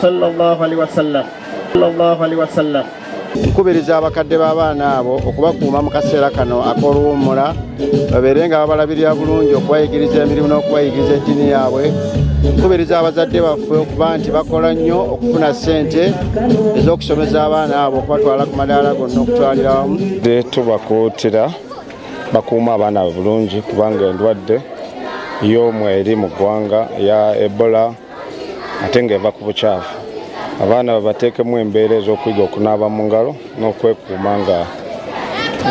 Sallallahu alaihi wasallam. Sallallahu alaihi wasallam. Nkubiriza abakadde b'abaana abo okubakuuma mu kaseera kano ak'oluwummula, babeere nga babalabirira bulungi, okubayigiriza emirimu n'okubayigiriza eddiini yaabwe. Nkubiriza abazadde baffe okuba nti bakola nnyo okufuna ssente ez'okusomesa abaana abo, okubatwala ku madaala gonna okutwalira wamu. Tubakuutira bakuuma abaana bulungi, kubanga endwadde y'omu eri mu ggwanga ya Ebola, ate ng'eva ku bukyafu. Abaana babateekemu embeera ez'okuyiga okunaaba mu ngalo n'okwekuuma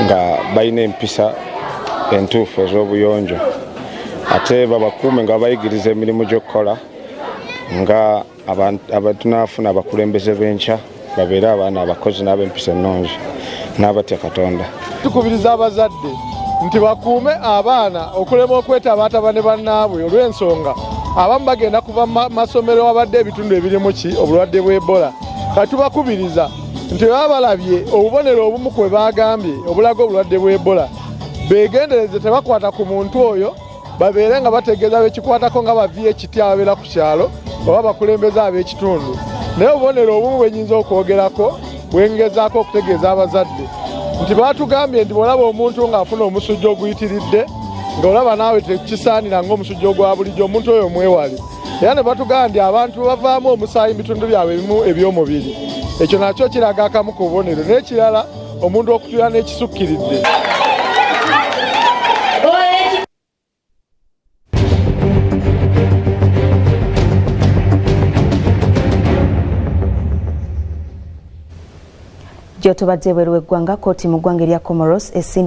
nga balina empisa entuufu ez'obuyonjo, ate babakuume nga babayigiriza emirimu gy'okukola, nga tunaafuna abakulembeze b'enkya, babeere abaana abakozi n'ab'empisa ennungi n'abatya Katonda. Tukubiriza abazadde nti bakuume abaana okulema okwetabaataba ne bannaabwe, olw'ensonga abamu bagenda kuva mu masomero wabadde ebitundu ebirimu ki obulwadde bw'Ebola. Kati tubakubiriza nti baba balabye obubonero obumu kwe bagambye obulaga obulwadde bw'Ebola, beegendereze, tebakwata ku muntu oyo, babeere nga bategeeza bekikwatako nga ba VHT ababeera ku kyalo oba abakulembeze ab'ekitundu. Naye obubonero obumu bwenyinza okwogerako, bwengezaako okutegeeza abazadde, nti batugambye nti bw'olaba omuntu ng'afuna omusujja oguyitiridde, ng'olaba naawe tekisaanira ng'omusujja ogwa bulijjo, omuntu oyo mwewale. Era ne batugamba nti abantu bavaamu omusaayi mu bitundu byabwe ebimu eby'omubiri, ekyo nakyo kiraga akamu ku bubonero. N'ekirala, omuntu okutuula n'ekisukkiridde. Gyotubadde ebweru w'eggwanga, kkooti mu ggwanga erya Comoros esindise